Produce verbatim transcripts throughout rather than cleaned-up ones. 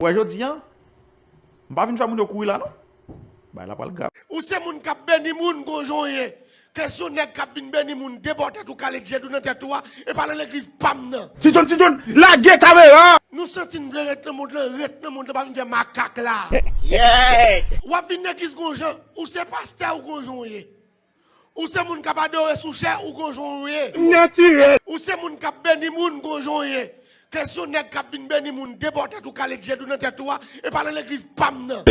Wè jodi a, m pa vin fè moun yo kouri la non. Bagay la pral grav. Ou se moun k ap beni moun, gon jan w ye. Kesyon nèg k ap vin beni moun, de bò tèt ou kale, dyèd ou nan tèt ou a, e pa nan legliz pa m nan. Ti John, Ti John, lage kamera! Nou santi n vle ret nan mond lan, ret nan mond lan, pa vin fè makak la. W ap vin legliz gon jan, ou se pastè ou gon jan w ye. Ou se moun k ap adore sou chè ou gon jan w ye. Natirèl. Ou se moun k ap beni moun gon jan w ye. Kesyon nèg k ap vin beni moun, de bò tèt ou kale, dyèd ou nan tèt ou a, e pa nan legliz pa m nan.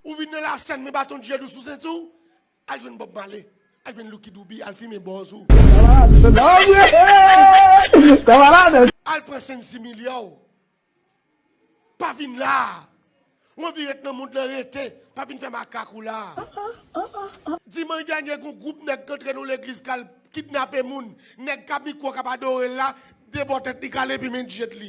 Ou vin nan lasèn, men baton dyèd ou sou senti w, al jwenn Bob Marley, al jwenn Lucky Dube, al fimen bòz ou. Al pran senn similya w. Pa vin la. Ou anvi ret nan mond lan, rete. Pa vin fè makak ou la. Dimanch dènye, gon gwoup nèg k antre nan legliz k al kidnape moun. Nèg k ap mikwo k ap adore l la, de bò tèt li kale epi men dyèd li.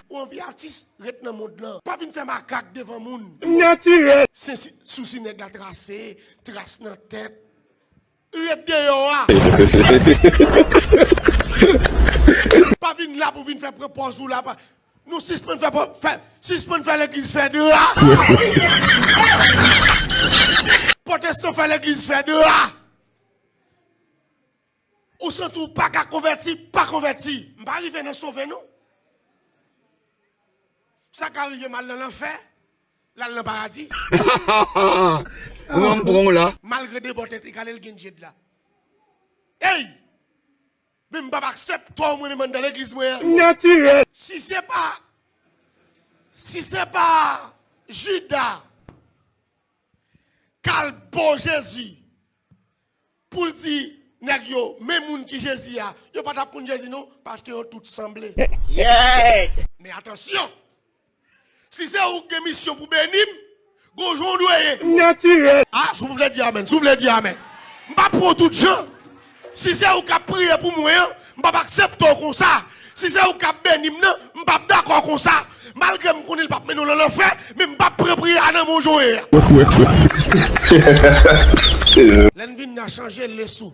Ou anvi atis, ret nan mond lan. Pa vin fè makak devan moun. Natirèl. Se si, sousi nèg la trase, tras nan tèt. Ret deyò a. Pa vin la pou vin fè pran pòz ou la. Pa, nou sispann fè, fè, sispann fè legliz fè dra. Pwotestan fè legliz fè dra. Ou santi w pa ka konvèti, pa konvèti. M pa rive nan sove non. Sa ka rive m al nan lanfè, l al nan paradi. Pran m pran w la. Malgre de bò tèt li kale, l gen dyèd la. Ey! Men m p ap aksepte w mwen menm anndan legliz mwen an. Natirèl. Si se pa, si se pa Jida k al bo Jezi, pou l di nèg yo, men moun ki Jezi a, yo pa t ap konn Jezi non, paske yo tout sanble. Men atansyon! Si se ou k gen misyon pou beni m, gon jan w dwe ye. Natirèl. A, si w vle di amèn, si w vle di amèn. M p ap pran w tout jan. Si se ou k ap priye pou mwen an, m p ap aksepte w konsa. Si se ou k ap beni m nan, m p ap dakò konsa. Malgre m konnen l p ap mennen w nan lanfè, men m p ap pran priyè a nan men w jan w ye a. Lè n vin nan chanje lès ou.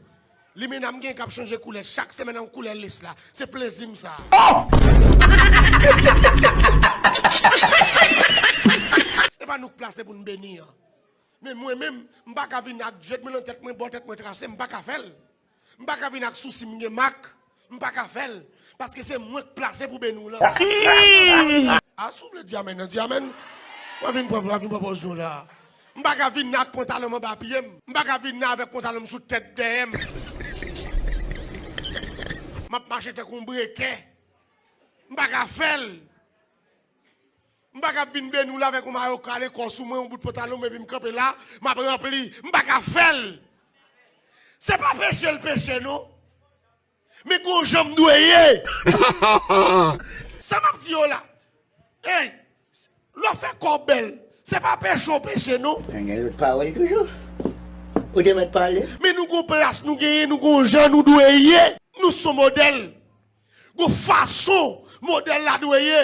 Limena m gen k ap chanje koulè. Chak semèn yon koulè lès la. Se plezi m sa. E pa nou k plase pou n beni an. Men mwen menm, m pa ka vin ak dyèd mwen nan tèt mwen, bò tèt mwen trase, m pa ka fè l. M pa ka vin ak sousi m gen mak, m pa ka fè l. Paske se mwen k plase pou beni w lan. A, si w vle di amèn, di amèn. Pa vin pran, pa vin pran pòz nou la. M pa ka vin nan ak pantalon m anba pye m. M pa ka vin nan avèk pantalon m sou tèt dèyè m. M ap mache tankou yon brekè. M pa ka fè l. M pa ka vin beni w la avèk yon mayo kale kò sou mwen, yon bout pantalon m, epi m kanpe la, m ap ranpli. M pa ka fè l. Se pa peche l peche, non. Men gon jan m dwe ye. Sa m ap di yo la. Ey, lè w fè kò w bèl, se pa peche w peche, non. Men gen lòt pawòl toujou. Ou te mèt pale. Men nou gon plas nou genyen, nou gon jan nou dwe ye. Nou se yon modèl. Gon fason modèl la dwe ye.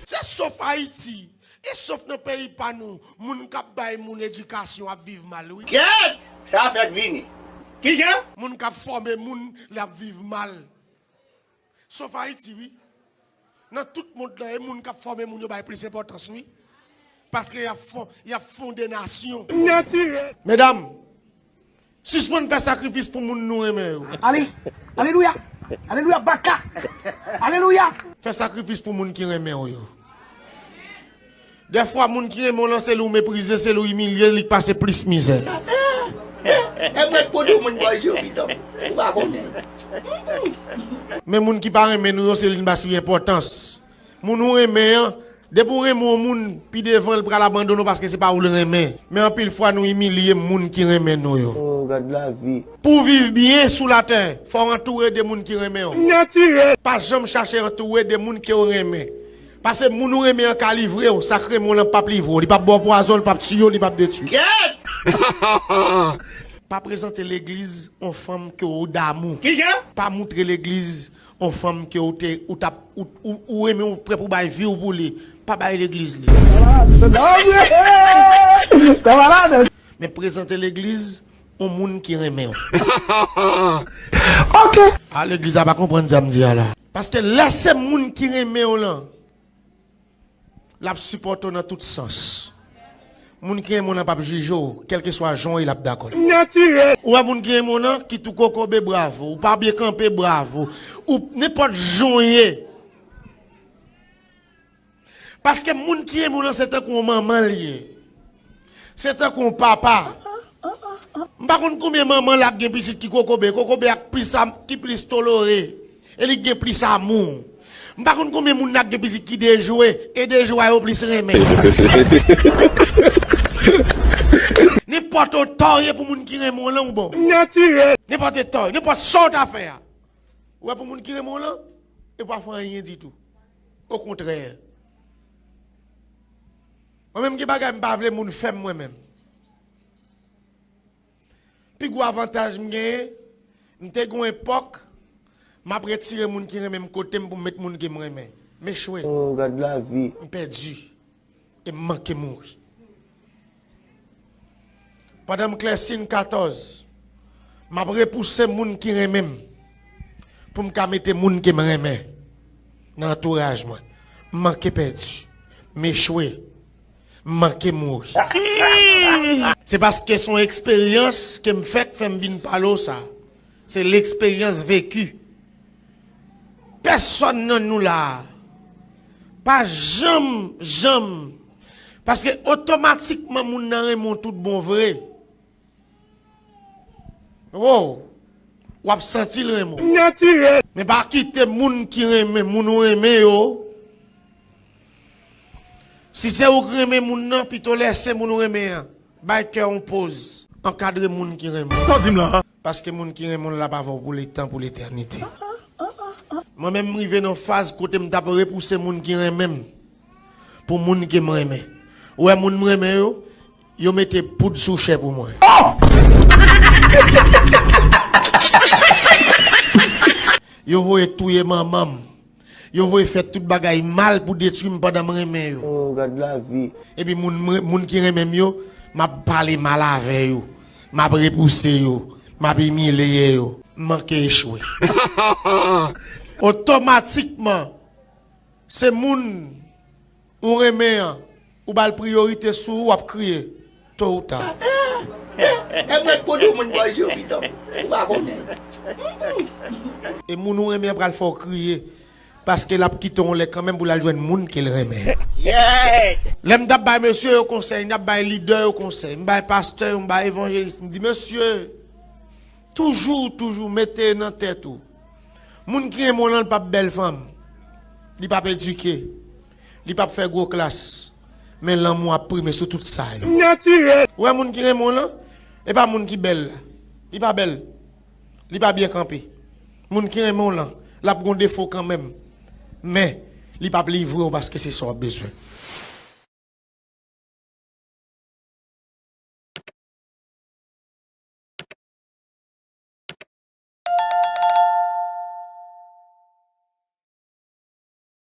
Se sof Ayiti. E sof nan peyi pa nou, moun k ap bay moun edikasyon ap viv mal, wi. Kèt! Sa fèk vini. Kijan? Moun k ap fòme moun, l ap viv mal. Sof Ayiti, wi. Nan tout mond lan, e moun k ap fòme moun yo bay plis enpòtans, wi. Paske y ap fon-, y ap fonde nasyon. Natirèl. Medam, sispann fè sakrifis pou moun nou renmen yo. Ale, alelouya, alelouya, baka, alelouya. Fè sakrifis pou moun ki renmen w yo. Dèfwa, moun ki renmen w lan, se li w meprize, se li w imilye, li k pase plis mizè. E mèt pou di w moun bòz yo, piton. Ou pa konnen. Men moun ki pa renmen nou yo, se li n ba sou enpòtans. Moun ou renmen an, depi w renmen yon moun, pi devan l pral abandone w paske se pa ou l renmen. Men anpil fwa nou imilye moun ki renmen nou yo. Oh, gad lavi. Pou w viv byen sou latè, fò w antoure de moun ki renmen w. Natirèl. Pa janm chache antoure de moun ke w renmen. Paske moun ou renmen an ka livre w, sa k renmen w lan p ap livre w. Li p ap ba w pwazon, li p ap tiye w, li p ap detwi. Kèt! Pa prezante legliz yon fanm ke w damou. Kijan? Pa moutre legliz yon fanm ke w te, ou t ap, ou, ou, ou renmen, ou prè pou bay vi w pou li. Pa bay legliz li. Men prezante legliz yon moun ki renmen w. Ok. A, legliz la pa konprann sa m di a la. Paske lè se moun ki renmen w lan, l ap sipòte w nan tout sans. Moun ki renmen w lan p ap jije w, kèlkeswa jan w ye, l ap dakò. Natirèl. Ou wè moun ki renmen w lan, kit ou kokobe, bravo. Ou pa byen kanpe, bravo. Ou nenpòt jan w ye. Paske moun ki renmen w lan se tankou yon manman l ye. Se tankou yon papa. M pa konn konbyen manman la k gen pitit ki kokobe. Kokobe a k plis am-, ki plis tolore. E li k gen plis amou. M pa konn konbyen moun la k gen pitit ki dejwe. E dejwe a yo plis renmen. Nenpòt eta w ye pou moun ki renmen w lan ou bon. Natirèl. Nenpòt eta w ye, nenpòt sa w ta fè a. Ou wè pou moun ki renmen w lan, e pa fè anyen ditou. Okontrè. Mwen menm gen bagay m pa vle moun fè m mwen menm. Pi gwo avantaj m genyen, m te gen yon epòk, m ap retire moun ki renmen m kote m pou m met moun ke m renmen. M echwe. Oh, gad lavi. M pèdi. E m manke mouri. Pandan m klèsin katòz, m ap repouse moun ki renmen m pou m ka mete moun ke m renmen nan antouraj mwen. M manke pèdi. M echwe. M manke mouri. Se paske se yon eksperyans ke m fè k fè m vin pale w sa. Se leksperyans veki. Pèsòn nan nou la a pa janm, janm. Paske otomatikman moun nan renmen w tout bon vre. Wow! W ap santi l renmen w. Natirèl. Men pa kite moun ki renmen, moun ou renmen yo. Si se ou k renmen moun nan, pito lèse moun ou renmen an. Bay kè w yon poz. Ankadre moun ki renmen w. Sa w di m la? Paske moun ki renmen w la pa avè w pou letan, pou letènite. Mwen menm, m rive nan faz kote m t ap repouse moun ki renmen m pou moun ke m renmen. Ou wè moun m renmen yo, yo mete poud sou chè pou mwen. Yo voye touye manman m. Yo voye fè tout bagay mal pou detwi m pandan m renmen yo. Oh, gad lavi. Epi moun, moun ki renmen m yo, m ap pale mal avè yo. M ap repouse yo. M ap imilye yo. M manke echwe. Otomatikman, se moun ou renmen an, ou ba l priyorite sou ou, w ap kriye. To ou ta. E mwen kote moun bò je w pitan. Ou pa konnen. E moun ou renmen an pral fè w kriye. Paske l ap kite w yon lè kanmenm pou l al jwenn moun ke l renmen. Lè m t ap bay mesye yo konsèy, m t ap bay lidè yo konsèy, m bay pastè yo, m bay evanjelis, m di, mesye, toujou, toujou mete nan tèt ou. Moun ki renmen w lan, li p ap bèl fanm. Li p ap edike. Li p ap fè gwo klas. Men lanmou ap prime sou tout sa yo. Natirèl. Ou wè moun ki renmen w lan, e pa moun ki bèl la. Li pa bèl. Li pa byen kanpe. Moun ki renmen w lan, l ap gon defo kanmenm. Men, li p ap livre w paske se sa w ap bezwen.